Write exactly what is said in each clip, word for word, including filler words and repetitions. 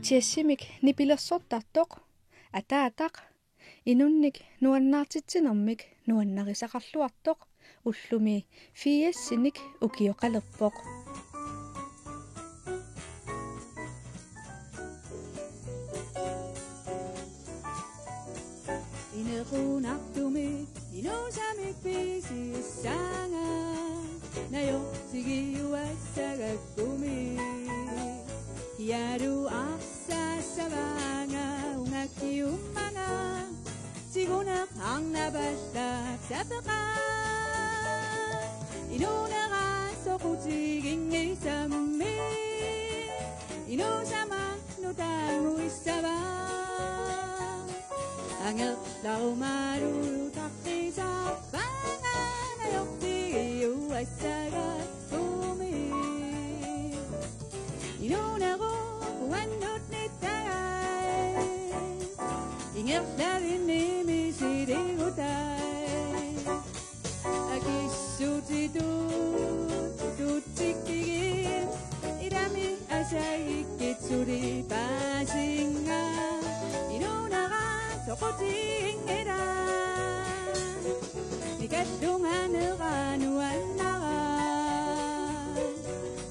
Jazzimik nipilersortartoq Ataataq inunnik nuannaartitsinermik nuannarisaqarluartoq ullumi firsinik ukioqalerpoq. Inequnartumik inuusamik pisissaanga najortigiuassagakkumi. Kialu arsassavaanga ungakiummanga tiguneq arnap allaat tapeqaaq. Inuunera soqutiginngisammi inuusama nutaannguissavaa. Angerlarumaalu taqqisarpaanga najortigiuassagakkumi. Inuunerup uannut nittagai ingerlavinni misiliigutai. Akissutitut tutsikkigit ilami asagikkit suli paasinga. Inuunera soqutinngila mikallunganera nuannara.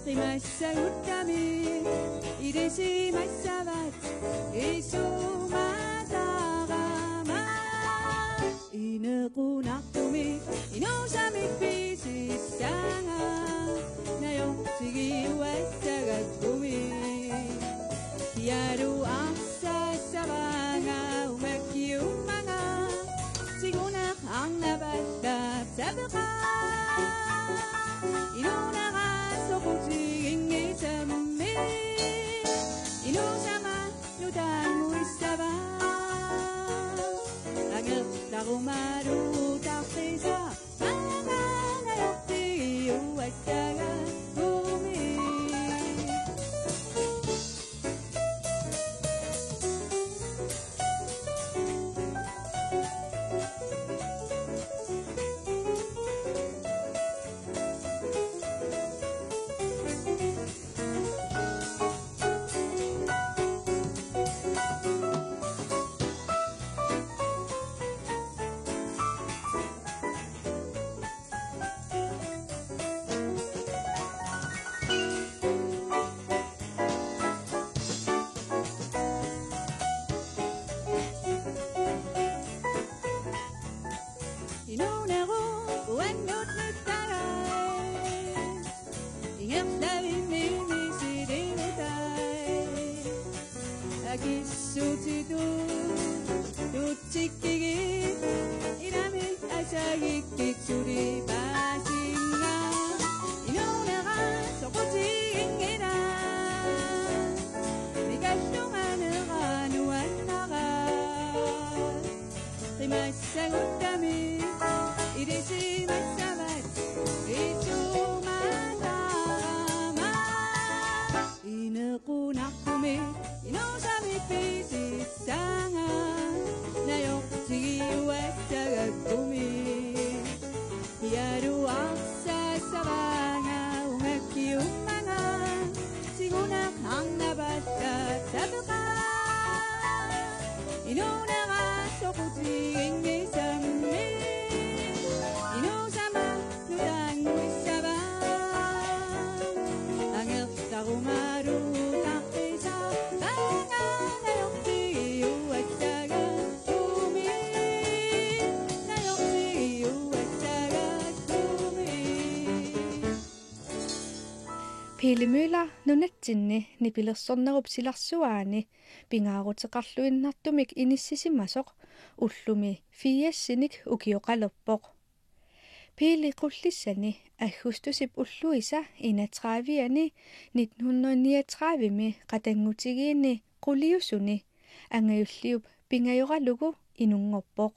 Qimassaguttami ilisimassavat isumatarama. Inequnartumik inuusamik pisissaanga najortigiuassagakkumi. Kialu arsassavaanga ungakiummanga tiguneq arnap allaat tapeqaaq. Inuunera soqutiginngisammi inuusama nutaannguissavaa. Angerlarumaalu taqqisarpaanga najortigiuassagakkumi. Inuunerup uannut nittagai ingerlavinni misiliigutai. Akissutitut tutsikkigit ilami asagikkit suli paasinga. Inuunera soqutiginngila mikallunganera nuannara. Qimassaguttami ilisimassavat isumatarama. Inequnartumik inuusamik pisissaanga najortigiuassagakkumi. Kialu arsassavaanga ungakiummanga tiguneq arnap allaat tapeqaaq. Inuunera soqutiginngisammi inuusama nutaannguissavaa. Angerlarumaalu taqqisarpaanga najortigiuassagakkumi. Najortigiuassagakkumi. Pele Møller nunatsinni nipilersornerup silarsuaani pingaaruteqarluinnartumik inissisimasoq ullumi firsinik ukioqalerpoq. Pele Qullissani aggustusip ulluisa enogtredive-ani nitten hundrede niogtredive-mi qatanngutigiinni quliusuni angajulliup pingajoralugu inunngorpoq.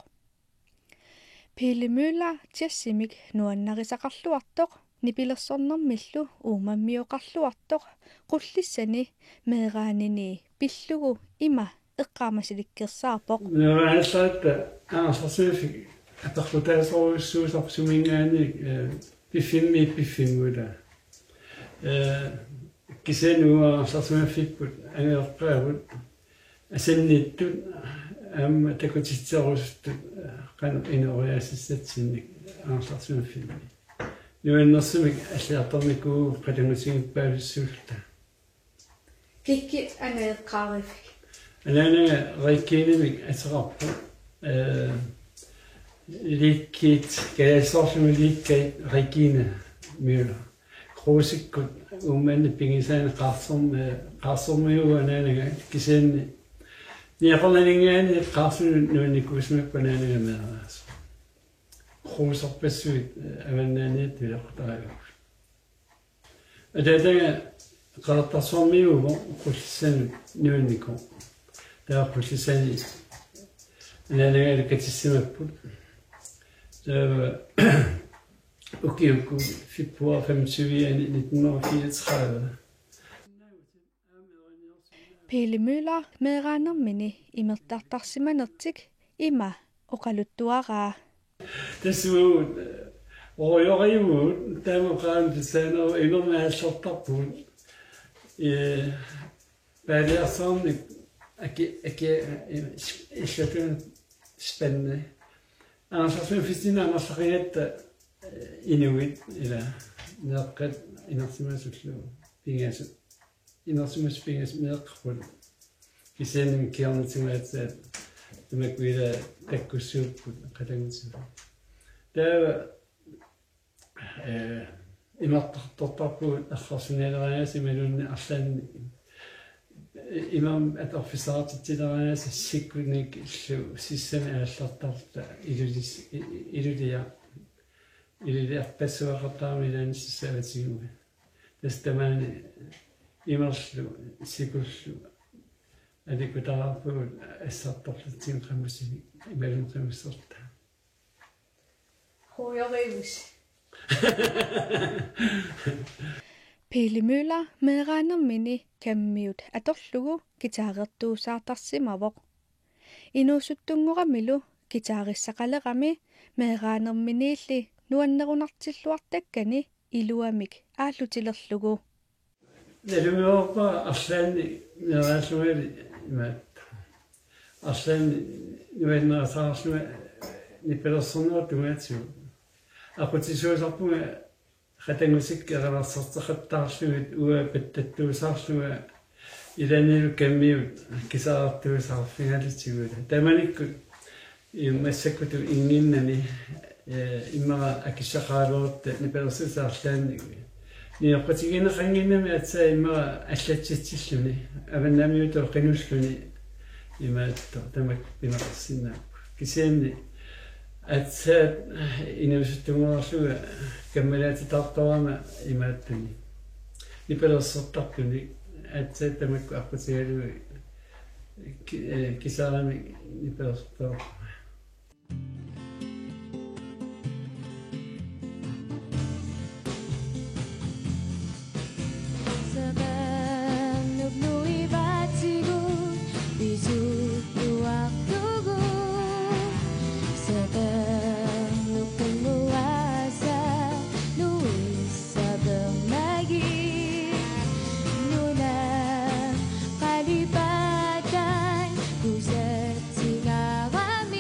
Pele Møller jazzimik nuannarisaqarluartoq nipilersornermillu uumammioqarluartoq Qullissani meeraanini pillugu ima eqqaamasilikkersaarpoq. Meeraanissaatta aarsarsifik atorlutaasorujussuusarpoq suminngaanniit, eh, piffimmiit piffimmuta. Eh, Kisianni uagut aalisarsimaffipput angajoqqaagut asannittut aamma takutitserusuttut qanoq inooriaasissatsinnik aalisarsimaffimmi. Nuannersumik alliartornikuuvugut qatanngutigiippaalussuulluta. Kikkut angajoqqaarivigit? Anaanaga Reginamik ateqarpoq. Eh, Likit, kalaallisoorlugu Likit Regina Møller. Kruusikkut Uummannap pigisaani Qaarsormi, eh, Qaarsormiuuvoq anaanaga, kisianni Niaqornaninngaanniit Qaarsornut nuunnikuusimappat anaanaga meeraasoq. Kruusorpassuit, eh, Avannaaniittut ileqqutaralugu. Ataataga Qeqertarsuarmiuuvoq, Qullissanut nuunnikoq. Taava Qullissani anaanagalu katissimapput. Taava ukiukkut februar femogtyve-ani nitten hundrede og fireogtredive. Pele Møller meeraanermini imertartarsimanertik ima oqaluttuaraa. Tassa uagut, eh, orujorajuvugut, taama oqaannartussaanerup imermik aallartarpugut. Eh, paaliarsuarnik aki-, aki-, eh, illuatunut spændende. Aalisarsimaffissinni amerlaqigutta, eh, inuit ila neeqqat inersimasullu pingasut. Inersimasut pingasut meeqqakut. Kisianni kingornatigut aatsaat tamakku ila takkussuupput qatanngutigut. Taava, eh, imertartortarpugut errorsinnialeraangassi imaluunniit arlaannik. Imermik atorfissaqartitsileraangassi sikkunikillu sissami aallartarluta ilulis-, i-, i-, ilulia-, iluliarpassuaqartarami ilaanni sissaatigimmat. Tassa tamaani imerlu sikullu alikkutaraarpugut assartorlutsigit qamusinik imaluunniit qimussertaa. Huiorius. Pele Møller meeraanermini kammiut atorlugu guitarertuusaartarsimavoq. Inuusuttunngoramilu guitarissaqalerami meeraanerminiilli nuannerunartilluartakkani iluamik aallutilerlugu. Nalunngilarpara arlaannik meeraallungali imaattoq. Arlaannik nuannerasaarlunga nipalersornerup tungaatigut. Aqqutisuusarpunga qatanngutikka erinarsorteqattaarlugit uanga pattattuusaarlunga ilaannilu kammiut kisarartuusaarfigalutigu. Taamanikkut i-, massakkutut innginnami, eh, immaqa akissaqaraluarutta nipalersuutit arlaannik. Nioqqutigineqannginnami aatsaat immaqa allatsitsilluni, avannaamiutut qinulluni imaattoq tamakku pineqarsinnaapput. Kisianni aatsaat inuusuttunngorlunga kammalaatitaartorama imaattunik. Nipalersortartunik aatsaat tamakku aqqutigalugit ki-, eh, kisaramik nipalersortarama. Sapernup nuivaatigut pisuttuartugut. Sapernup kanguaasa nuissapermagit. Nunap qalipaatai kusatsingaarami.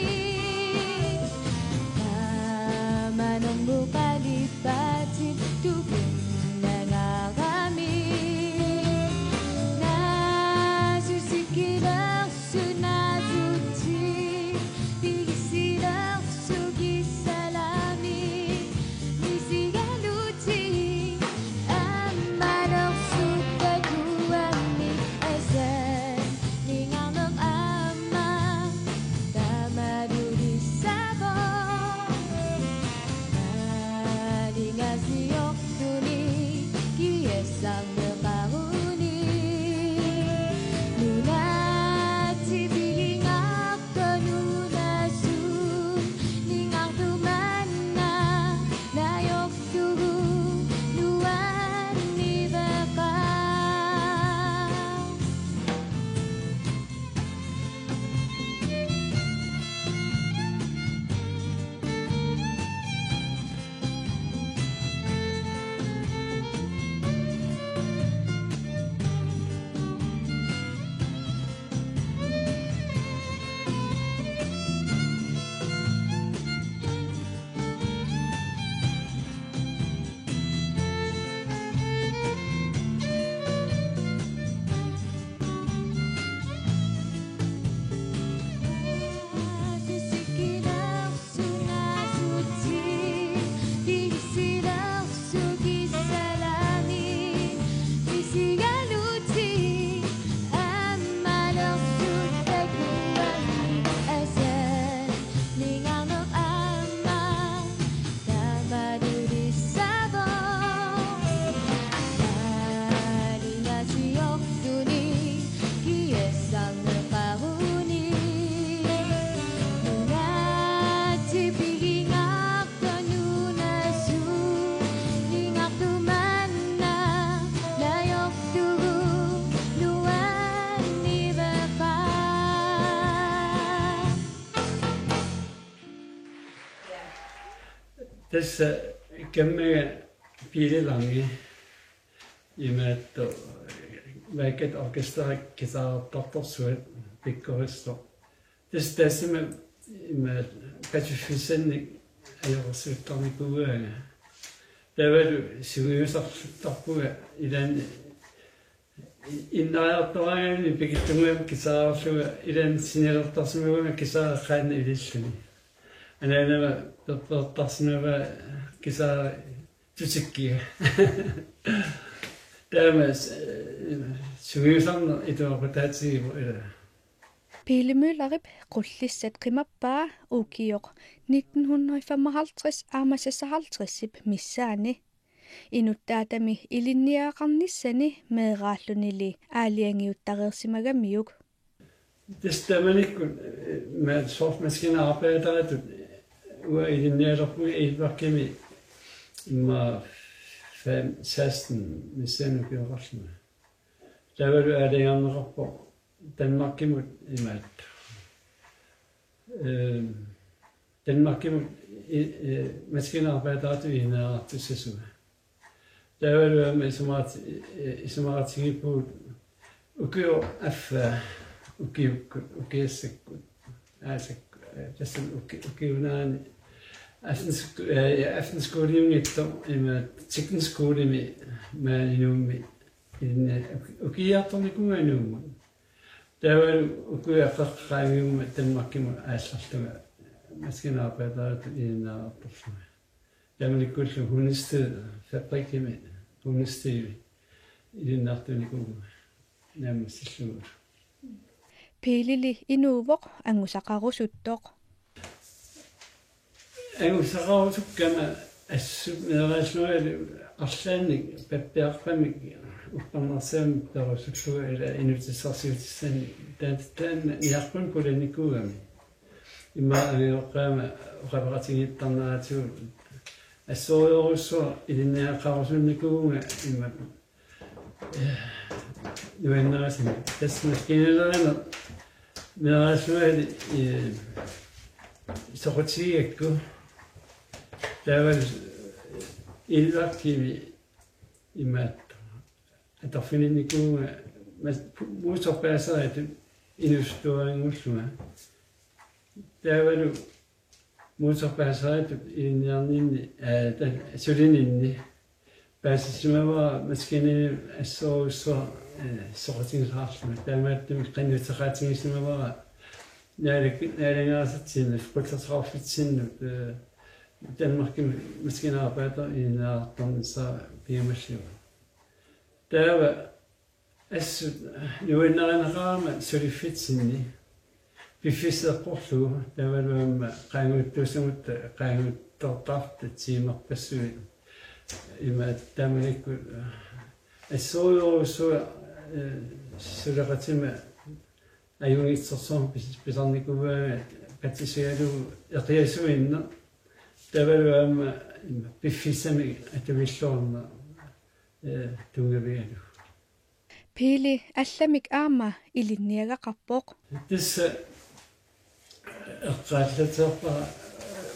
Tassa kammaga Pele Lange, imaattoq Vaikat Orkesteri guitarertartorsuat pikkorissoq. Tassa taassuma ima patsifissannik ajoqersuuttarnikuugaanga. Taavalu sungiusartarpunga ilaanni innariartoraangamik pikittunnguamik guitarerlunga ilaanni sinilertarsimavunga guitari qaannat ililluni. Anaanama perpertarsimavaa guitari tutikkiga. Taama s-, sungiusarneq ituaqutaatigivoq ila. Pele Møllerip Qullissat qimappaa ukioq nitten hundrede femoghalvtreds aamma seksoghalvtredsip missaani. Inuttaatami ilinniagaqarnissani meeraallunili aalajangiuttareersimagamiuk. Tassa taamanikkut, eh, ma-, soorlu maskinarbejderitut, eh, uanga ilinnialerpunga Elværkimi immaqa fem, seksten missaani ukioqarlunga. Taavalu aalajangerneqarpoq Danmarkimut imaattoq. Ehm, Danmarkimut i-, eh, maskinarbejderitut ilinniartussasunga. Taavalu aamma isumaqat-, eh, isumaqatigiippugut ukioq affaa, ukiukkut, ukiassakkut, aasakku, eh, tassani uki-, ukiunaani aftensk-, eh, aftenskoliunngitsoq ima teknisk skolemi maani Nuummi ilinni-, uki-, ukiiartornikuuvunga Nuummut. Taavalu ukiup eqqaani qaangiummat Danmarkimut aallarlunga maskinarbejderitut ilinniartorlunga. Taamanikkullu Hundested fabrikkimi, Hundestedimi ilinniartunikuuvunga naammassillugu. Peleli inuuvoq angusaqarusuttoq. Angusaqarusukkama assut meeraallungali arlaannik pappiaqqamik uppernarsaammik perusullunga ila inuutissarsiutissannik taanna, taanna niaqqunik pulannikuugami. Immaqa angajoqqaama oqaloqatigiittarneratigut assorujussuaq ilinniagaqarusunnikuuvunga immaqa nuannarisumik. Tassa maskinalerineq meeraallungali, eh, soqutigigakku taavalu Elværkimi imaattoq atorfininnikuuvunga mas-, motorpaaseritut inuusuttuarinngullugu. Taavalu motorpaaseritut ilinniarninni, eh, ta-, sulininni paasisimavara maskinani assorujussuaq, eh, soqutigisaqarlunga. Taamaattumik qinnuteqaatigisimavara naalak-, naalagaasatsinnut, qullertoqarfitsinnut, eh, Danmarkimi maskinarbejder ilinniartarnissaa piumallugu. Taava assut nuannarineqarama suliffitsinni piffissaq eqqorlugu taavalu aamma qaangiuttuussamut qaangiuttortartut tiimerpassuit. Ima taamanikkut assorujussuaq, eh, suleqatima ajunngitsorsuarmik pis-, pisarnikuugaanga patsisigalugu eqiasuinneq. Taavalu aamma ima piffissamik atuilluarneq, eh, tunngavigalugu. Pele allamik aamma ilinniagaqarpoq. Tassa eqqaallatsiarpara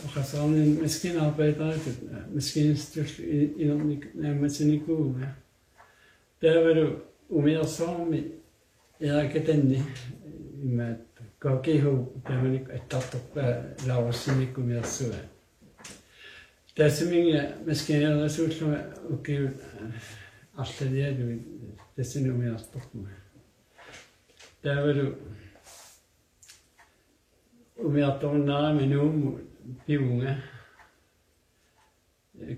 oqasaarninni maskinarbejderitut, maskinistullu i-, inernik naammatsinikuuvunga. Taavalu umiarsuarmi Erikatanni imaattoq K G H taamanikkut attartorpaa Lauritsenip umiarsuaa. Tassaminnga maskiinerisuullunga ukiut arlalialuit tassani umiartorpunga. Taavalu umiartorunnaarama Nuummut pivunga.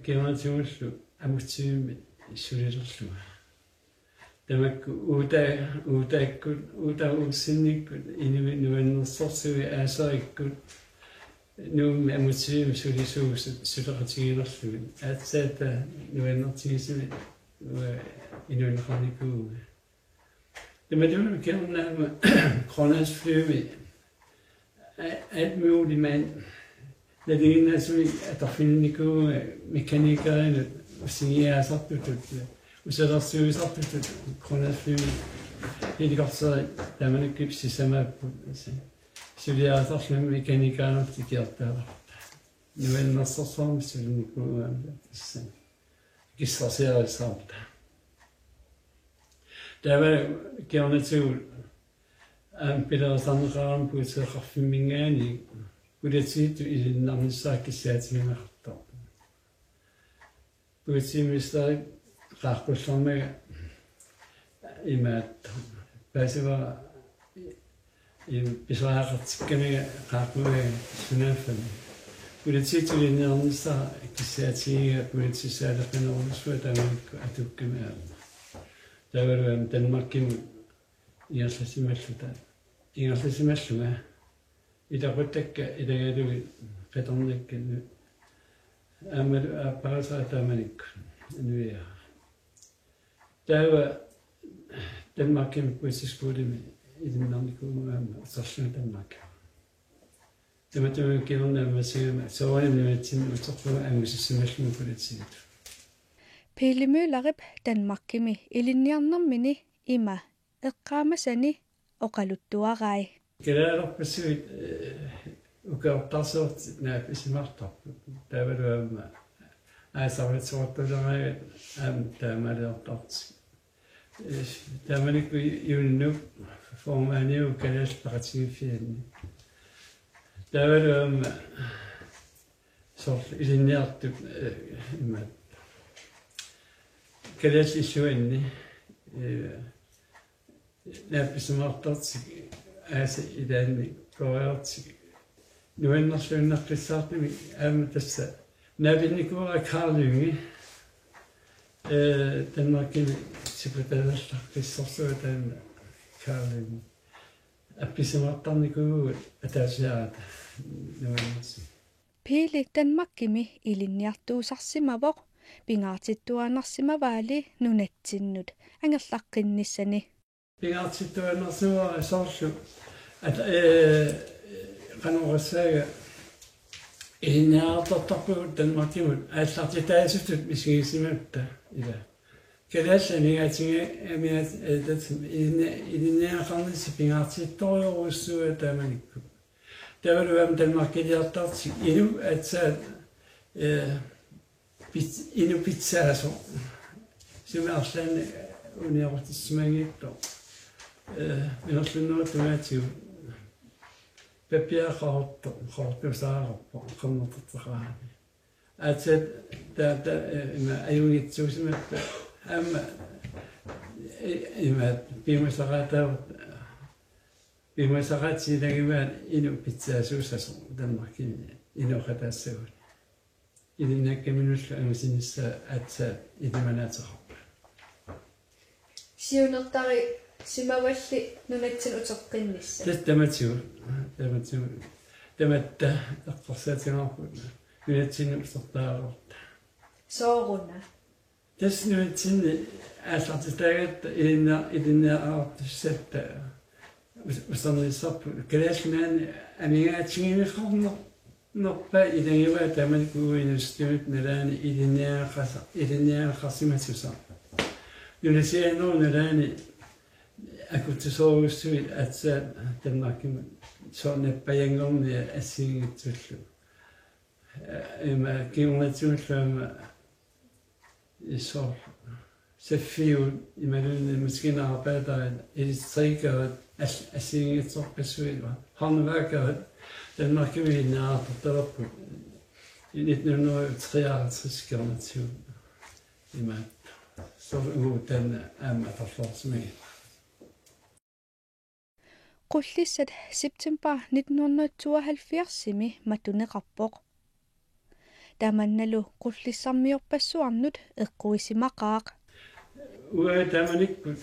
Kiornatigullu Amutsivimmi sulilerlunga. Tamakku Uta-, Utaakkut, Uta Olsenikkut, inuit nuannersorsuit aaserikkut, Nuummi Amutsivimmi sulisuusut suleqatigilerlugit. Aatsaat nuannertigisumik, eh, inuuneqarnikuuvunga. Tamatuma kiornaama Grønlandsflymi a-, alt muligt mand. Nalinginnaasumik atorfininnikuuvunga mekanikerinut usigiaasartutut, usalersuisartutut Grønlandsflymi helikopteri taamanikkut sisamaapput. Suliaasarlunga mekanikerinut tikiortaavarput. Nuannersorsuarmik sulinikuugaanni tassani. Kissarsiarissaarta. Taava kingornatigut aamma pilersaaneqarami politiit qaffimminngaanniit politiitut ilinnarnissaa kissaatigineqartoq. Politimesterip qaaqqullermanga imaattoq paasivara, im, pisariaqartikkamiga qaaqqumiga sunaaffami. Politiitut ilinniarnissara kissaatigiga politiit saaleqqinerujussuat taamanikkut atukkami aamma. Taavalu aamma Danmarkimut ingerlasimalluta. Ingerlasimallunga ilaquttakka ilagalugit qitornakka aammalu aapparasaa taamanikkut nuiara. Taava Danmarkimi politiskolimi ilinnarnikuuvunga aamma uterlunga Danmarkimi. Tamatuma kingorna ammassigama soorunami nunatsinni uterpunga angusisimallunga politiitut. Pele Møllerip Danmarkimi ilinniarnermini ima eqqaamasani oqaluttuarai. Kalaalerpassuit, eh, ukiortarsuartut naapisimaartarput. Taavalu aamma aasaritsuartuleraat aamma taamaaliortartut. Eh, taamanikkut Junup formandiuvoq Kalaallit Peqatigiiffianni. Taavalu aamma soorlu ilinniartut, eh, imaat. Kalaallit Illuanni, eh, naapisimaartartut aasat ilaanni kooriartik nuannerluinnaqqissaartumik aamma tassa naapinnikuuara Carl Lynge, eh, Danmarkimi siputallaqqissorsuaq taanna Carl Lynge. Appisimaartarnikuuvugut ataasiarata nuannersoq. Pele Danmarkimi ilinniartuusarsimavoq, pingaartittuaannarsimavaali nunatsinnut angerlaqqinnissani. Pingaartittuaannarsimavara soorlu at, eh, qanoq oqassaaga ilinniartortarpugut Danmarkimut aallartitaasutut misigisimagatta ila. Kalaallit amigaatiga-, amigaat-, eh, tat-, ilinni-, ilinniagaqarnissaq pingaartittorujussuuvoq taamanikkut. Taavalu aamma Danmarkiliartartut inuk aatsaat, eh, pit-, inuk pitsaasoq. Sumi arlaannik unioqqutissimanngitsoq. Eh, minnerlunnerup tungaatigut. Pappiaqqaartoq, qaartusaarpoq, qernertortaqarami. Aatsaat ta-, ta-, eh, ima ajunngitsuusimapput aamma, eh, ima piumasaqaataavoq, piumasaqaatit ilagivaat inuk pitsaasuussasoq Danmarkimi inooqataassagut. Ilinniakkaminullu angusinissaa aatsaat ilimanaateqarpoq. Siunertarissimavalli nunatsinni uteqqinnissat. Tassa tamatigut, tamatigut. Tamatta eqqarsaatigaarput nunatsinni utertariaqartoq. Sooruna? Tassa nunatsinni aallartitaagatta ilinnia-, ilinniartussatta us-, usernissarput. Kalaallit Nunaanni amigaatigineqarner-, nerpaat ilagivaat taamanikkut uagut inuusuttunut nalaani ilinniagaqasa-, ilinniagaqarsimasusaq. Nunasiaannut nalaani akutsisoorujussuit aatsaat Danmarkimut soorlu nappajanngorniat assigiinngitsullu. Eh, ima kingornatigullu aamma soorlu saffiuut imaluunniit maskinarbejderit, elektrikerit, al-, assigiinngitsorpassuit, håndværkerit, Danmarkimi ilinniartortalerput nitten hundrede og treoghalvtreds kingornatigut. Imaattoq. Soorlu uagut taanna aamma atorluarsimagit. Qullissat september nitten hundrede tooghalvfjerdsimi matuneqarpoq. Tamannalu Qullissarmiorpassuarnut eqquisimaqaaq. Uanga taamanikkut,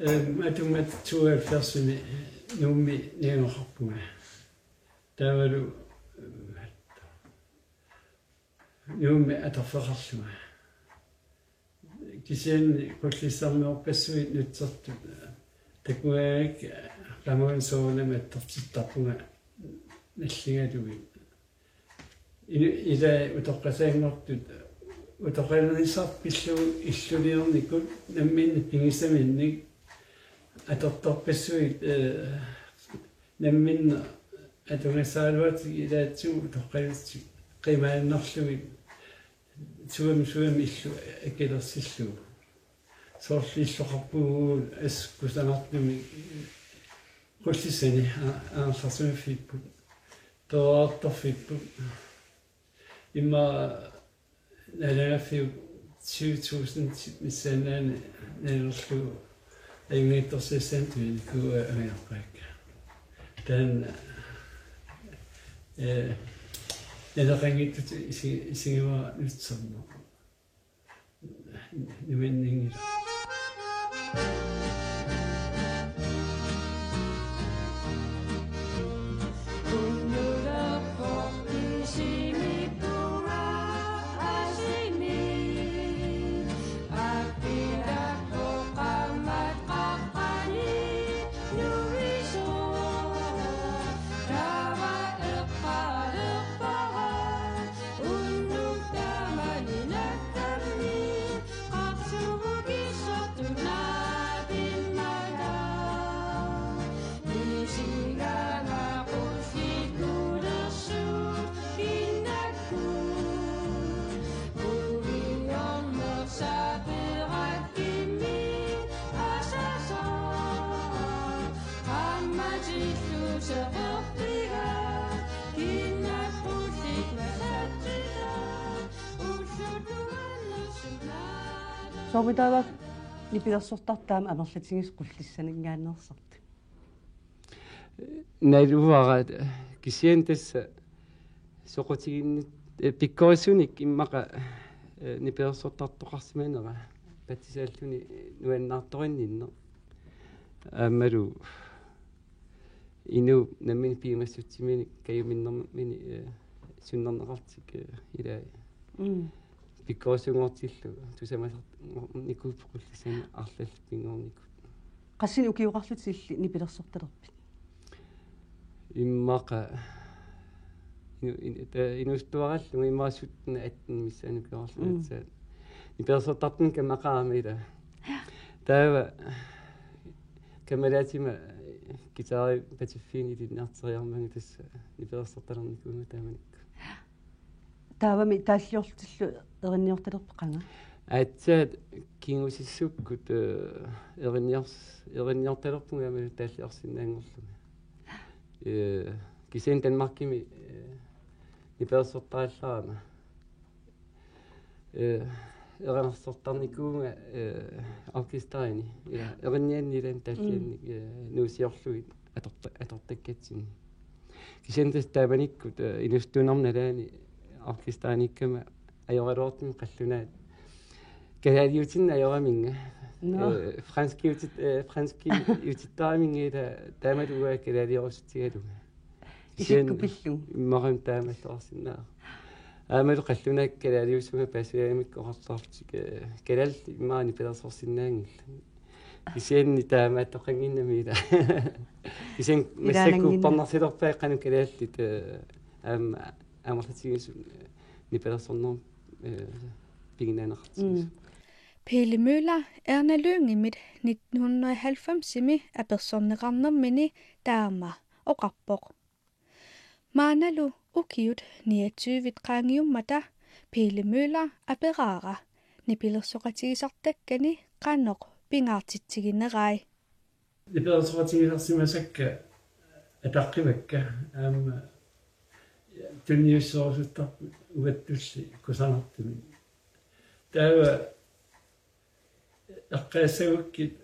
eh, matummat tooghalvfjerdsimi Nuummi najugaqarpunga. Taavalu, eh, Nuummi atorfeqarlunga. Kisianni Qullissarmiorpassuit nutsertut takugaangakkit qamuuna soorunami attortittarpunga nalligalugit. Ila-, ilai utoqqasaanngortut utoqqalinissaat pillugu illuliornikut namminneq pigisaminnik atortorpassuit, eh, namminneq Atugassaraluarlutik ilaatsigut toqqalutik qimaannarlugit suam suam illu akilersillugu. Soorlu illoqarpugut assut kusanartumik Qullissani a-, aanerlarsimaffipput, peroriartorfipput. Immaqa naalagaaffiup tyve tusind missaannaani naanerlugu ajunngitsorsuussanik tuinikuugaluarpakka. Taanna, eh, naleqanngitsutut isi-, isigivara nutserneq. Niuanninngilara. Soormitaava nipilersortartut aamma amerlatigisut Qullissaninngaanneersartut? Naluara, kisianni tassa soqutiginni-, eh, pikkorissumik immaqa, eh, nipilersortartoqarsimanera patsisaalluni nuannaartorinninneq. Aammalu inuup nammineq piumassutsiminik kajuminnerminik, eh, sunnerneqartik, eh, ilai. Mm. Pikkorissunngortillugu tusamasaarnikuupput Qullissani arlallit pinnguarnikut. Qassinik ukioqarlutit illit nipilersortalerpit? Immaqa inu-, in-, ta-, inuusuttuarallugu immaqa sytten atten missaani ukioqarlunga. Mm. Tassa nipilersortartunik kamaqaama ila. Ja. Taava kammalaatiga guitari patiffiini ilinniarteriarmanga tassa nipilersortalernikuuvunga taamanikkut. Taavami taalliorlutillu erinniortalerpit qanga? Aatsaat kingusissukkut, eh, erinniors-, erinniortalerpunga aamma taalliorsinnaanngorlunga. Eh, kisianni Danmarkimi, eh, nipilersortarallarama. Eh, erinarsortarnikuuvunga, eh, orkesterini. Ja, erinnianni ilaanni taallianni, mm, eh, nuusiorlugit atorta-, atortakkatsinni. Kisianni tassa taamanikkut, eh, inuusuttuunerma nalaani orkesteriniikkama ajoraluartumik qallunaat kalaaliutinneq ajoraminga. Nå. Eh, franskiutit-, eh, franskiutittaraminga ila taamatut uanga kalaaliorusutsigalunga. Isikku pillugu. Immaqa taamaattoqarsinnaavoq. Aammalu qallunaat kalaaliusunga paasigaangamikku oqartarlutik, eh, kalaallit immaqa nipilersorsinnaanngillat. Kisianni taamaattoqannginnami ila. Kisianni massakkut ilaanannginnami. Uppernarsaalerpaat qanoq kalaallit, eh, aamma amerlatigisut, eh, nipilersornerup, eh, piginnaaneqartigisut. Mm. Pele Møller Erna Lyngemit nitten hundrede og halvfemsimi apersorneqarnermini taama oqarpoq. Maannalu ukiut niogtyvit qaangiummata Pele Møller aperaara nipilersoqatigisartakkani qanoq pingaartitsiginerai. Nipilersoqatigisarsimasakka ataqqivakka aamma tunniussorusuttarput uattulli kusanartumik. Taava eqqaassagukkit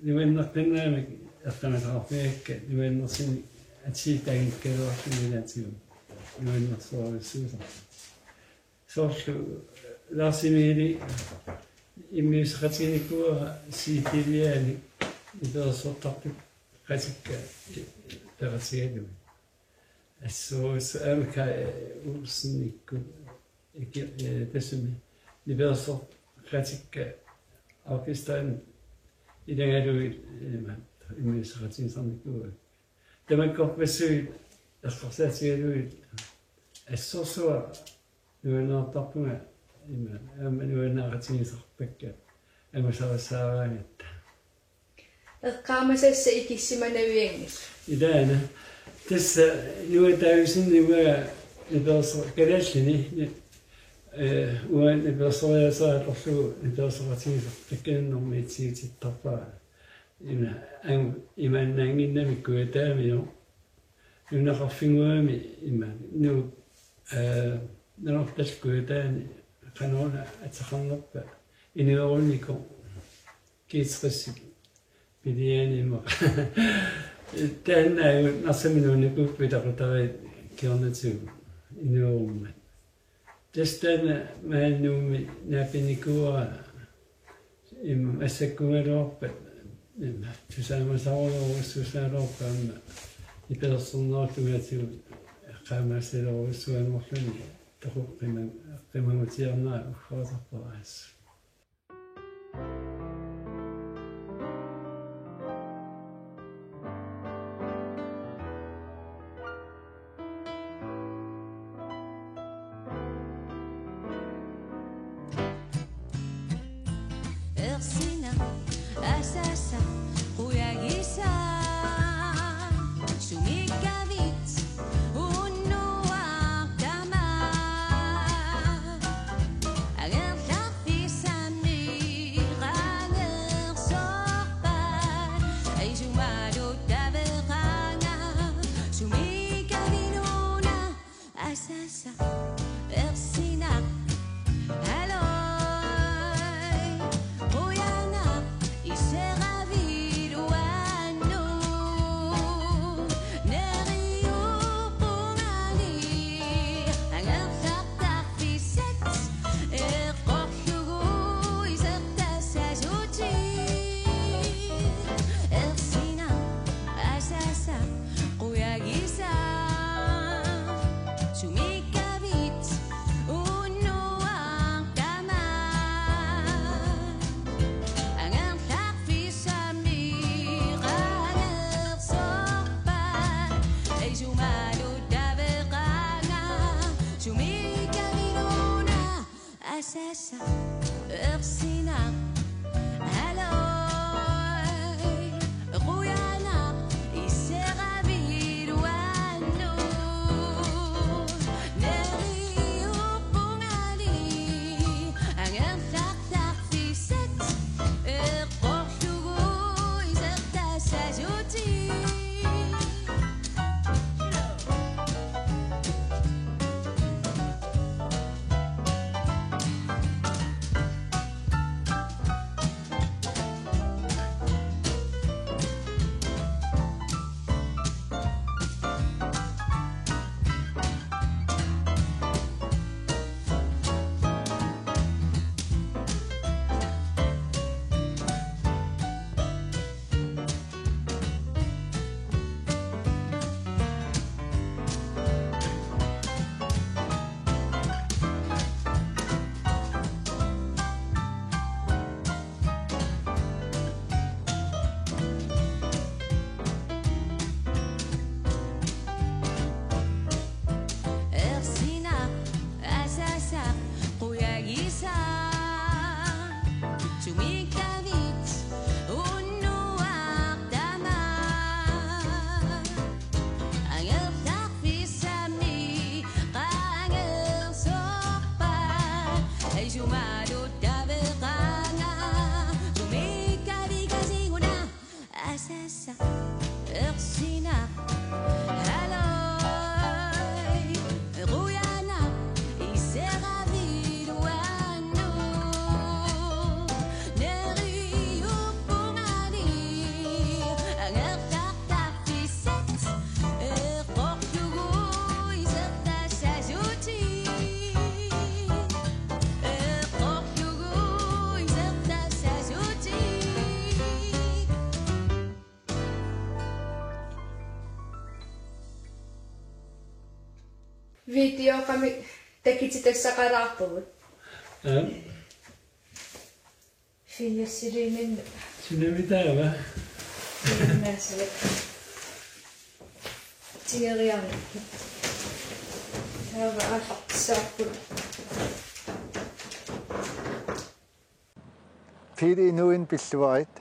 nuanneqqinnaamik eqqamasaqarfigakka nuannersunik atsiit taanngikkaluarluni ilaatigut nuannersorujussuusarput. Soorlu Lars Emili immiusseqatiginikuuara C D-liaani nipilersortartut qatikka peqatigalugit. Assorsuaq aamma Kaj Olsenikkut iki-, eh, tassami nipilersortartut qatikka orkesterini ilagalugit, eh, immiusseqatigisarnikuuakka. Tamakkorpassuit eqqarsaatigalugit assorsuaq nuannaartarpunga ima aamma nuannaaqatigisarpakka angusarissaaraangatta. Eqqaamasassat ikissimanavianngillat. Ilaana. Tassa nuannaarsinnaavara nipilerso-, kalaallinik, ni-, eh, uanga nipilersoraasera atorlugu nipilersoqatigisoq takkannermi tigusittarpara. Ima, an-, imaannaannginnami Kujataamiu. Nunaqarfinnguami ima, nu-, eh, Nanortallip Kujataani qanoruna ateqarnerpa inuugunikku kiitsqissik pilianima. Taanna Narsami nuunikuupput ilaqutariit kingornatigut inuugummat. Tassa taanna maani Nuummi naapinikuuara ima massakkuugaluarpat ima tusaamasaarujorujussuusaraluarpat aamma nipilersornerup tungaatigut eqqaamasalerujussuanngorluni toqu qima-, qimagutiarnera uffaasarpara assut. Ersinaq asassaq qujagisaq sumiikkavit unnuaq tamaat angerlarfissamik qangersorpat isumaalu taveqaanga sumiikkavit una asassaq ersinaq. Hallo, qujanaq iseravit uannut. Neriuppungali angerlartarfissat eqqorlugu isertassasutit. Ersinaq asassaq qujagisaq sumiikkavit unnuaq tamaat angerlarfissamik qangersorpat isumaalu taveqaanga sumiikkavit una asassaq ersinaq. Hallo, qujanaq iseravit uannut. Neriuppungali angerlartarfissat eqqorlugu isertassasutit. Ersinaq asassaq qujagisaq sumiikkavit unnuaq tamaat angerlarfissamik qangersorpat isumaalu taveqaanga sumiikkavit una asassaq ersinaq. Hallo, qujanaq iseravit uannut. Neriuppungali angerlartarfissat eqqorlugu isertassasutit. Eqqorlugu isertassasutit. Videoqami takititassaqalaarpugut. Aap. Finiassiliininni. Sunami taava? Finiassilik. Tigeriarnerput. Taava aallartissaapput. Pele inuuinnaq pilluarit.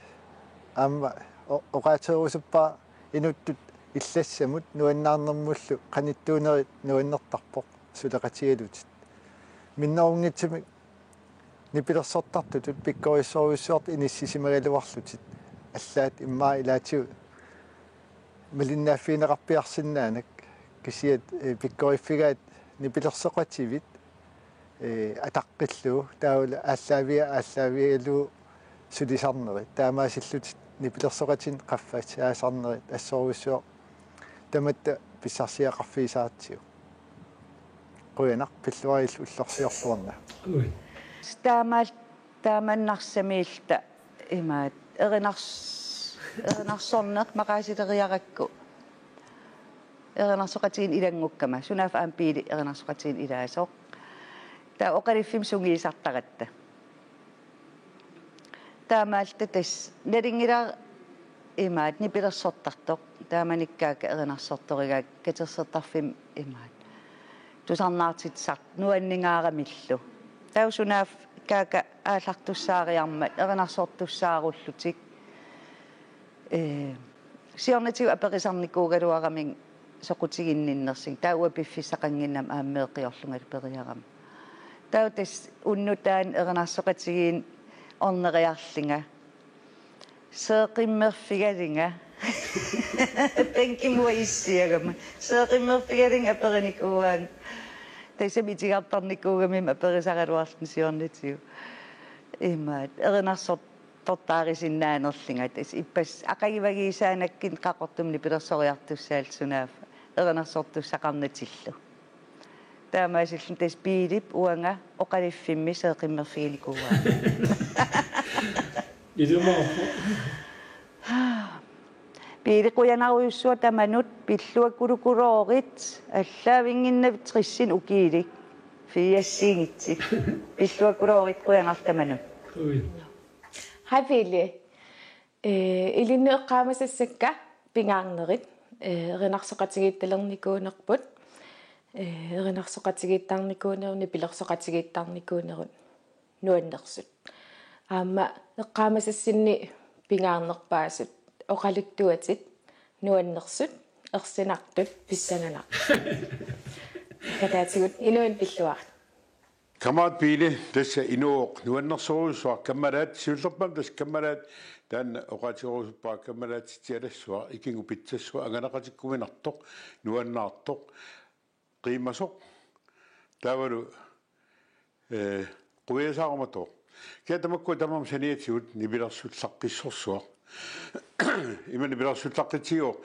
Aamma o-, oqaatserusuppara inuttut illassamut nuannaarnermullu qanittuunerit nuannertarpoq suleqatigalutit. Minnerunngitsumik nipilersortartutut pikkorissorujussuartut inissisimagaluarlutit, allaat immaqa ilaatigut malinnaaffigineqarpiarsinnaanak, kisiat, eh, pikkoriffigaat nipilersoqatigiit, eh, ataqqillugu, taavalu aallaaviga aallaavigalugu sulisarnerit, taamaasillutit nipilersoqatigiit qaffassaasarnerit assorujussuaq tamatta pissarsiaqarfigisaratsigu. Qujanaq, pilluarit ullorsiorluarna. Ui. Taamaal-, taama Narsamiilta imaat erinars-, erinarsorneq maqaasileriarakku erinarsoqatigiinneq ilanngukkama, sunaaffa aamma Piili erinarsoqatigiinneq ilaasoq. Taava oqaluffimmi sungiusartaratta. Taamaalilluta tassa nalunngilara imaat nipilersortartoq. Taamanikkut Kaaka erinarsortorigaakka katersortarfimmi imaat tusarnaartitsisartoq nuanningaaramillu. Taava sunaaffa Kaaka aallartussaariarmat erinarsortussaarullutik. Ee, siornatigut aperisarnikuugaluaramik soqutiginninnersugut. Taava uanga piffissaqannginnama aamma meeqqiorlungalu periarama. Taava tassa unnuk taanna erinarsoqatigiinneq orneriarlunga seeqqummerfigalunga. Bænkimut issiagama. Seeqqummerfigalunga aperinikuuaannga. Tassami itigartarnikuugama aperisaraluarlunga siornatigut. Imaat, erinarsortortaarisinnaanerlunga. Tassa ippassaq aqaguagiissaannakkut Qaqortumi nipilersoriartussaalluta sunaaffa erinarsortussaqarnatillu. Taamaasilluni tassa Piilip uanga oqaluffimmi seeqqummerfiginikuuaanga. Ilumoorpoq. Piili, qujanarujussuaq tamanut, pilluakkulukuloorit, aallaavinnginnavit tressinik ukiulik, firsiinngitsut. Pilluakuloorit, qujanaq tamanut. Ui. Hej Piili. Ee, ilinnut eqqaamasassakka pingaarnerit, ee, erinarsoqatigiittalernikuunerput, ee, erinarsoqatigiittarnikuunerup nipilersoqatigiittarnikuunerup nuannersut. Aamma eqqaamasassinni pingaarnerpaasut, oqaluttuatit, nuannersut, ersinartut, pissanganartut. Kataatigut inuuneq pilluarit. Kammaat Piili, tassa inuuvoq nuannersorujussuaq, kammalaat, siullerpaamik tassa kammalaat, taanna oqaatigerusuppara, kammalaatitsialassuaq, ikinngut pitsassuaq, angalaqatikkuminartoq, nuannaartoq, qiimasoq, taavalu, ee, quiasaarumatoq. Kia tamakkua tamarmik saniatigut nipilersullaqqissorsuaq. Ima nipilersullaqqitsigivoq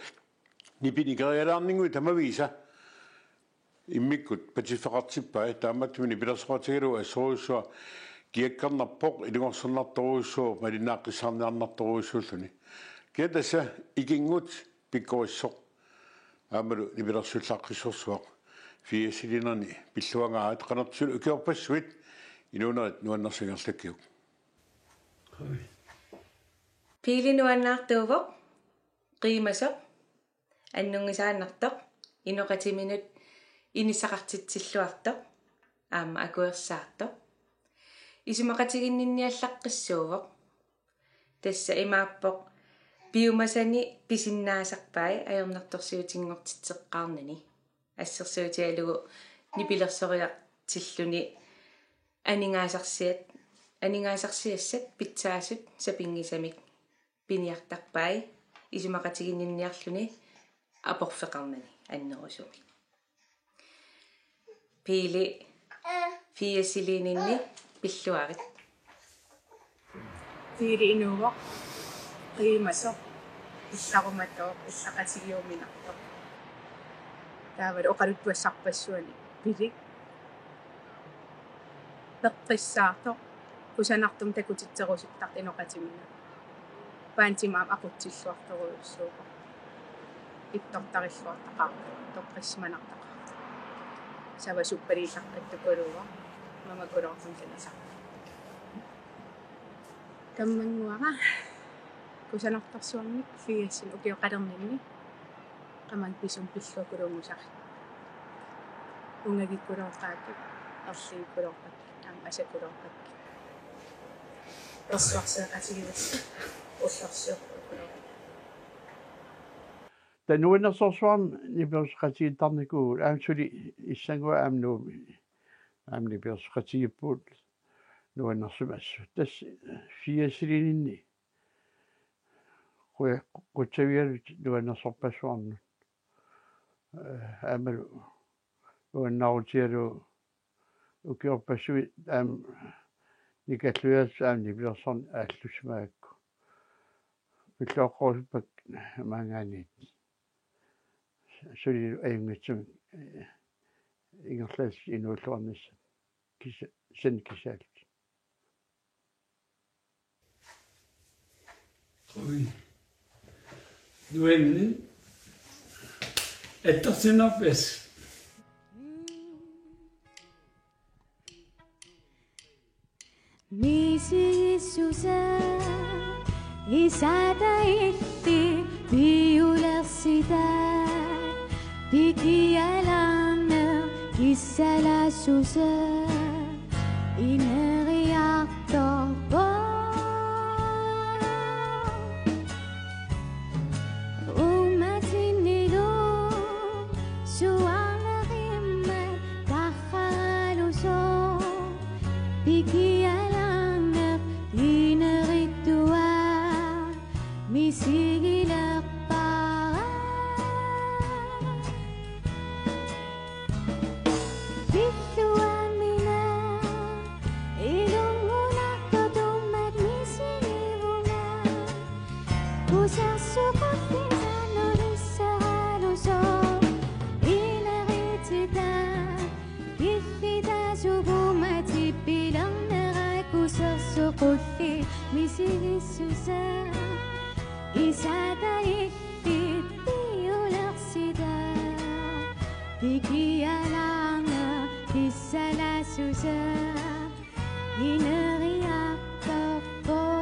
nipinikerialaarninngui tamaviisa. Immikkut patiffeqartippai, taamaattumik nipilersoqatigalugu assorujussuaq kiakkernarpoq, ilungersunartorujussuuvoq, malinnaaqqissaarniarnartorujussuulluni. Kia tassa ikinngut pikkorissoq aammalu nipilersullaqqissorsuaq, firsilinani pilluangaarit, qanortut ukiorpassuit inuunerit nuannersoq ingerlakkiuk. Piili nuannaartuuvoq, qiimasoq, annunngisaannartoq, inoqatiminut inissaqartitsilluartoq, aamma akuersaartoq. Isumaqatiginninniallaqqissuuvoq. Tassa imaappoq piumasani pisinnaasarpai ajornartorsiutinngortitseqqaarnani. Assersuutigalugu nipilersoriartilluni aningaasarsiat, aningaasarsiassat pitsaasut sapinngisamik piniartarpai isumaqatiginninniarluni aporfeqarnani annerusumik. Piili, firsilinninni pilluarit. Piili inuuvoq, qiimasoq, illarumatoq, illaqatigiuminartoq. Taavalu oqaluttuassarpassuarnik pilik. Peqqissaartoq, kusanartumik takutitserusuttartoq inoqatiminut. Paantima aamma aqutsilluartorujussuuvoq. Ittortarilluartaqaaq, toqqissisimanartaqaaq. Savasut palillaqqittukuluuvoq, mamakuloortumik kanasaq. Kammannguara kusanartorsuarnik firsinik ukioqalerninni. Qamani pisumik pilluakulunngusarput. Ungagikkuloorpaakkit, erligikkuloorpaakkit, aamma asakuloorpaakkit. Ersuarseeqatigiillutik ullorsiorlutik. Taava nuannersorsuarnik nipilersoqatigiittarnikuuvugut, aamma suli issannguaq aamma Nuummi aamma nipilersoqatigiippugut nuannersunik assut. Tassa firsilinni qu-, qutsavigalugu nuannersorpassuarnut. Eh, aammalu nuannaarutigalugu ukiorpassuit aamma Nikalluiaat aamma nipilersorneq aallussimaakku. Pilluaqqorusuppakka maanngaanniit. Sulilu ajunngitsumik, eh, ingerlaannaq inuulluarnissaq kisa-, sani kisaallutik. Ui. Nuanni. Attarsinnarpas. Misigissusaa isaata illit piulersitaa, pikialaarneq kissalaassusaa ineriartorpoq. Uummatinnilu suaarnerimmat tarraalusoq, pikialaarneq inerittuaq misigilerpara. Pilluaamina ilungunartortummat misigivunga. Kusersuqullisaanulissaralusoq ineritita. Killitaasup uummatip pilerneraa kusersuqulliit misigissusaa. Isaata illit piulersitaa, pikialaarneq kissalaassusaa ineriartorpoq.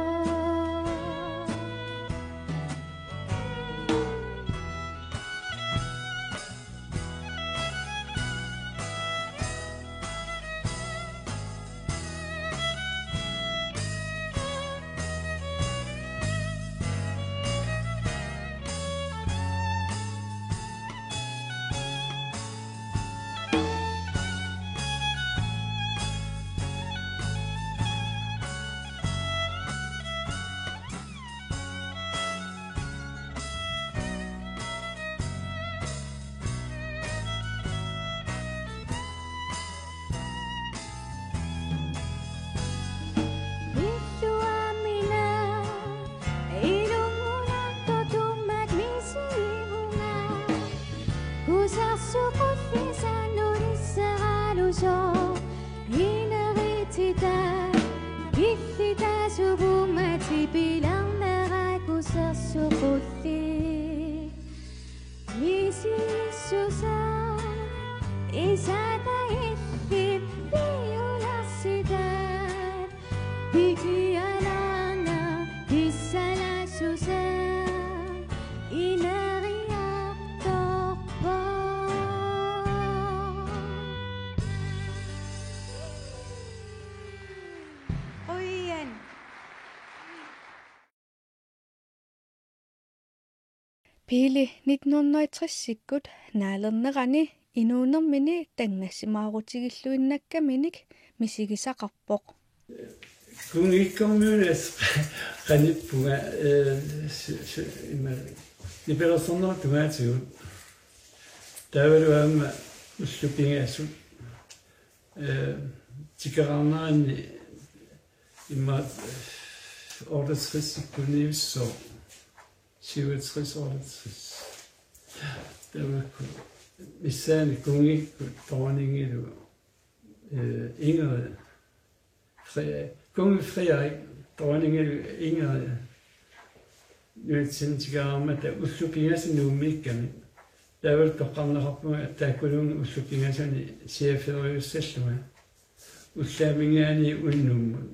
Pilluaamina ilungunartortummat misigivunga. Kusersuqullisaanulissaralusoq ineritita. Killitaasup uummatip pilerneraa kusersuqulliit misigissusaa. Isaata illit piulersitaa, pikialaarneq kissalaassusaa ineriartorpoq. Qujan. Pele nitten hundrede og tres-ikkut naalernerani inuunermini tanngassimaarutigiilluinnakkaminik misigisaqarpoq. Kunngikkormiuneq qanippunga, eh, su-, su-, ima, nipilersornerup tungaatigut. Taavalu aamma ullut pingasut, eh, tikeraarneranni immaqa, eh, otteogtres-ikkunniussaaq, syvogtres, otteogtres. Tamakku missaani kunngikkut dronningilu, eh, Ingrid, Fre-, kong Frederik, dronningilu Ingrid nunatsinni tikeraarmata ullut pingasut Nuummiikkamik. Taavalu toqqarneqarpunga taakkununnga ullut pingasuni cheferiussallunga. Ullaaminngaanniit unnummut.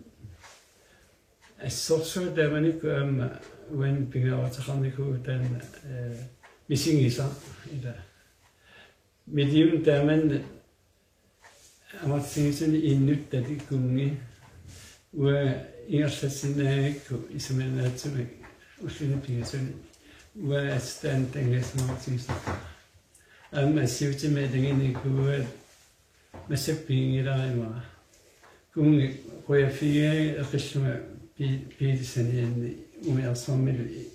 Assorsuaq taamanikkut aamma uani pingaaruteqarnikuuvoq taanna, eh, misigisaq ila. Million taamanna amerlatigisuni innuttalik kunngi uanga ingerlassinnaagakku isumannaatsumik ulluni pingasuni Uanga assut taanna tanngassimaarutigisarpara. Aamma assiutima ilaginikuugaat massakkut piginngilara immaqa. Kunngi qujaffigigaanni eqillunga pi-, piilisanianni umiarsuarmilu i-,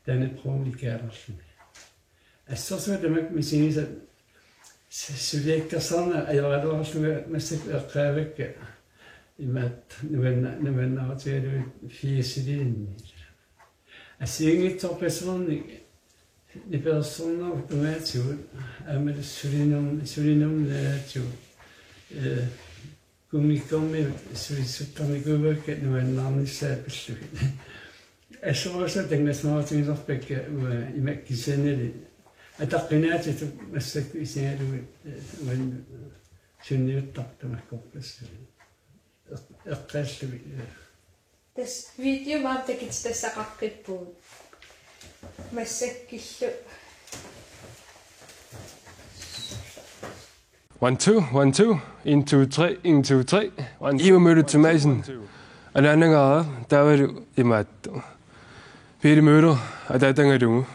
taanna proolikaarluni. Assersuut tamakku misigisat s-, suliakkersaarneq ajoraluarlunga massakkut eqqaavakka imaattoq nuanna-, nuannaarutigalugit firsiliinnit. Assigiinngitsorpassuarnik nipilersornerup tungaatigut aammalu sulinerm-, sulinermut nalaatigut, ee, kunngikkormiut sulissuteqarnikuuakka nuannaarnissaat pillugit. Assorsuaq tanngassimaarutigisarpakka uanga ima kisiannili ataqqinaatsitut massakkut isigalugit, ee, uannut sunniuttartut tamakkorpassuit. Eq-, eqqaallugit, ee. Tassa video maani takutitassaqaqqippugut. Massakkullu. One, two, one, two. En, to, tre, en, to, tre. One, two, Iver Møller one, two, Thomassen. One, two. Anaanagaara taavalu imaattoq. Pele Møller ataatangalugu.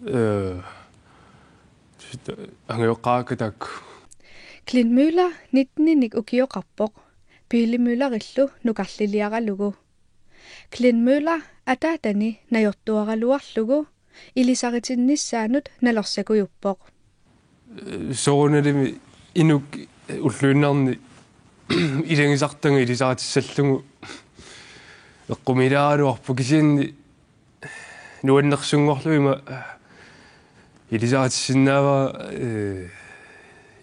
Øh, angajoqqaakka taakku. Clint Møller nitteninik ukioqarpoq. Pele Møllerillu nukarliliaralugu. Clint Møller ataatani najortuaraluarlugu ilisaritinnissaanut nalorsakujuppoq. Soorunalimi inuk ulluinnarni ilagisartagaq ilisaritissallugu eqqumiilaaraluarpoq kisianni nuannersunngorlugit ima ilisaritissinnaavara, ee,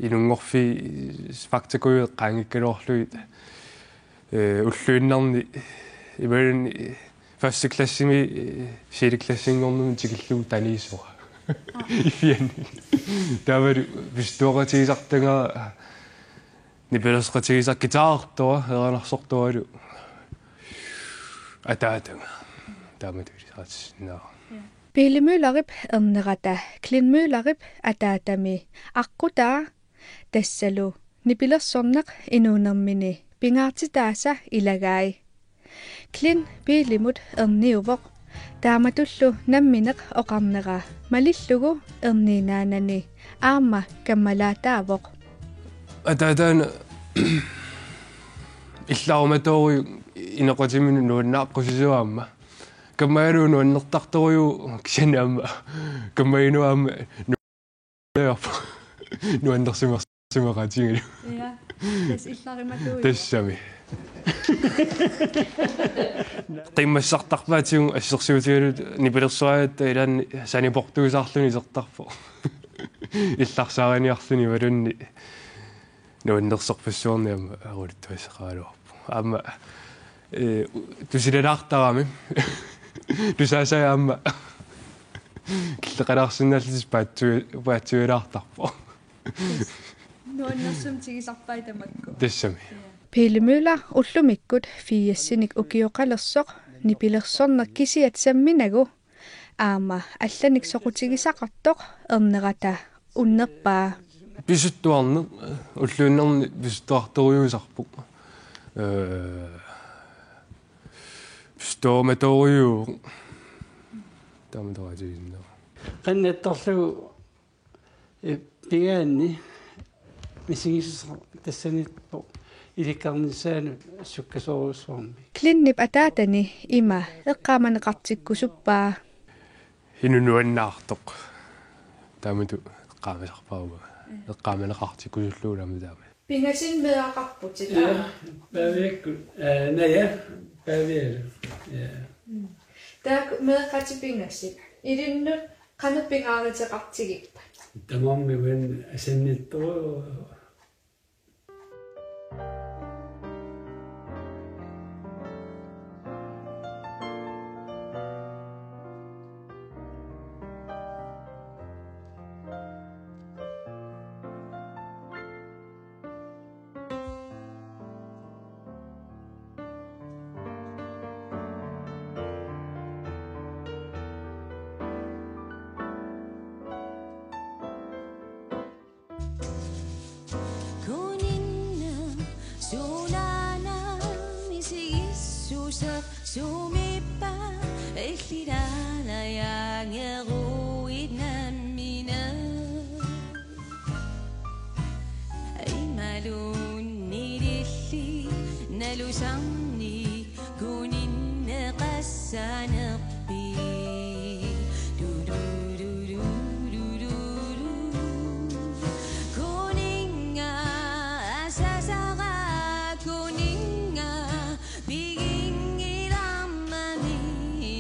inunngorfiit faktakujuit eqqaanngikkaluarlugit, ee, ulluinnarni imaluunniit første klassimi, ee, sjette klassinngornermi tikillugu taniisora. Aa. Iffianni. Taavalu pisuttuaqatigisartagara nipilersoqatigisartagara guitarertoq, eranarsortoralu ataataga. Taamatut ilisaritissinnaavara. Pele Møllerip ernerata Clint Møllerip ataatami aqqutaa tassalu nipilersorneq inuunermini pingaartitaasa ilagai. Clint Pelemut erniuvoq. Taamatullu nammineq oqarnera malillugu erniinnaanani aamma kammalaataavoq. Ataataana illarumatoorujuk inoqatiminut nuannaaqqusisoq aamma. Kammagalugu nuannertartorujuk kisianni aamma. Kammaginnut aamma nuannersimer-, simeqaatigalugu. Ja. Tassa illarumatoorujuk. Tassami. Qimmassartarpaatigut assersuutigalugu nipilersoraangatta ilaanni saniportuusaarluni isertarpoq. Illarsaariniarluni imaluunniit nuannersorpassuarnik aamma oqaluttuassaqaraluarpoq. Aamma, ee, tusilalaartarami. Tusaasai aamma killeqalaarsinnaallutik paatsu-, paatsuilaartarpoq. Nuannersumik tigusarpai tamakku. Tassami. Pele Møller ullumikkut firsinik ukioqalersoq nipilersorneq kisiat samminagu aamma allanik soqutigisaqartoq ernerata unnerpaa. Pisuttuarneq, ulluinnarni pisuttuartorujuusarpoq. Ee, pisuttuarumatoorujuk. Taama toqatigisinnaavara. Qinnertorlugu Ee, pigaanni misigissuseq tassaniippoq ilikkarnissaanut sukkasoorujussuarmik. Clintip ataatani ima eqqaamaneqartikkusuppaa. Inuk nuannaartoq. Taamatut eqqaamasarpara. Eqqaamaneqartikkusullugu aamma taama. Pingasut meeraqarputit. Ja, Paaviakkut, ee, naja, Paavialu. Ja. Mm. Taakku meeqqatit pingasut. Ilinnut qanoq pingaaruteqartigippat? Tamarmik uannut asannittorujuuvoq. Sumiippa illilaalajangeruit nammineq. Imaluunniit illit nalusarnik kuninneqassanerpit. Kuninnga asasara, kuninnga piginngilarmani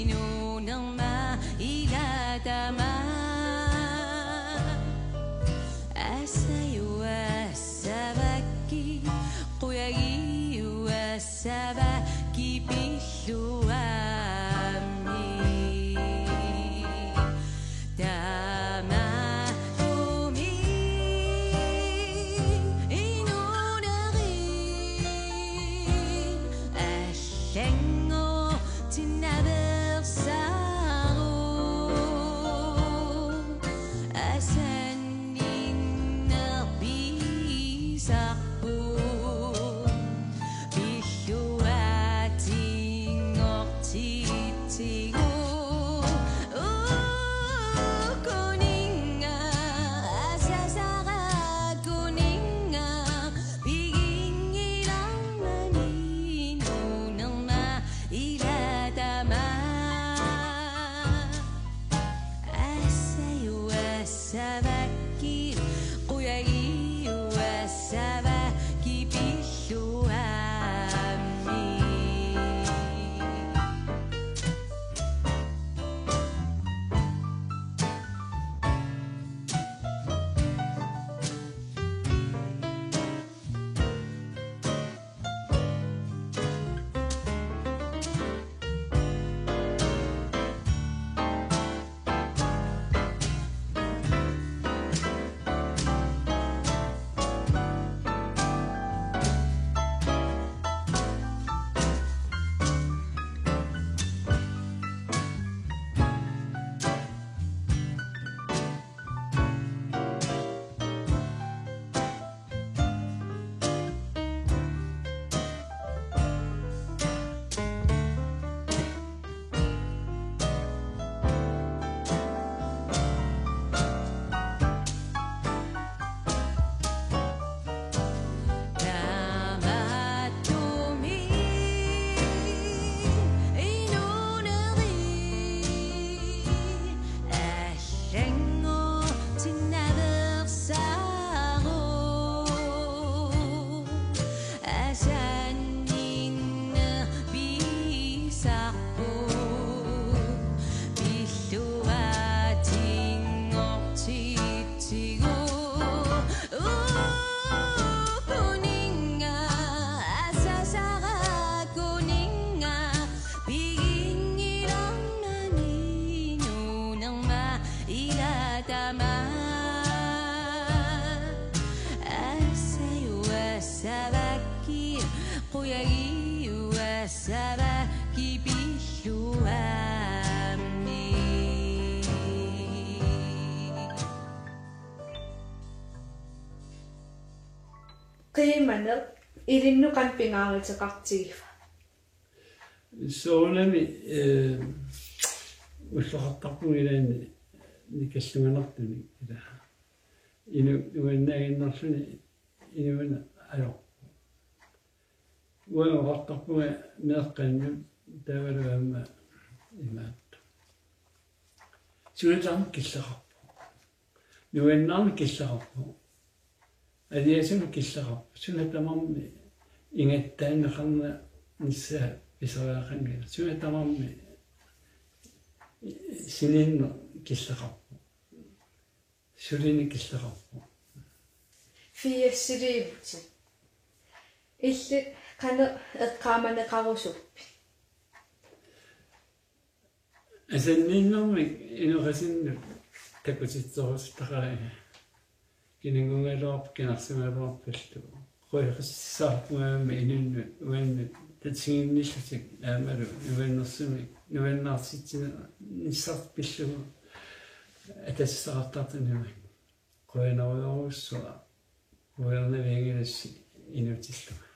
nuunerma ila tamaat. Asajuassavakkit, qujagijuassavakkit pilluammik. Tamattumi inuunerit allanngortinnaveersaarut. Asanninnerpigisarput pilluaatinngortitsigu. Uu, kuninnga asasara, kuninnga piginngilarmani nuunerma ila tamaat. Asajuassavakkit, qujagijuassavakkit pilluammik. Tamattumi inuunerit allanngortinnaveersaarut. Asanninnerpigisarput pilluaatinngortitsigu. Uu, kuninnga asasara, kuninnga piginngilarmani nuunerma ila tamaat. Asajuassavakkit, qujagijuassavakkit pilluammik. Qiimaneq ilinnut qanoq pingaaruteqartigiva? Soorunami, eh, ulloqartarpunga ilaanni nikallunganartunik ila. Inu-, nuannaaginnarluni inuuneq ajorpoq. Uanga oqartarpunga meeqqannut taavalu aamma imaattoq. Suna tamarmi killeqarpoq. Nuannaarneq killeqarpoq. Aliasunneq killeqarpoq. Suna tamarmi ingattaanneqarnissaa pisariaqanngilaq. Suna tamarmi siniinneq killeqarpoq. Sulineq killeqarpoq. Firsiliivutit. Illit qanoq eqqaamaneqarusuppit? Asanninnermik inoqatinnut takutitserusuttaqaanga. Kinaagaluarpat, kinarsugaluarpallu. Qujaqqissaarpunga aamma inunnut uannut tatiginnillutik aammalu nuannersumik, nuannaartitsinissaq pillugu atassaqartartunimik. Qujanarujussuaq, qujanarnavianngilassi inuutillunga.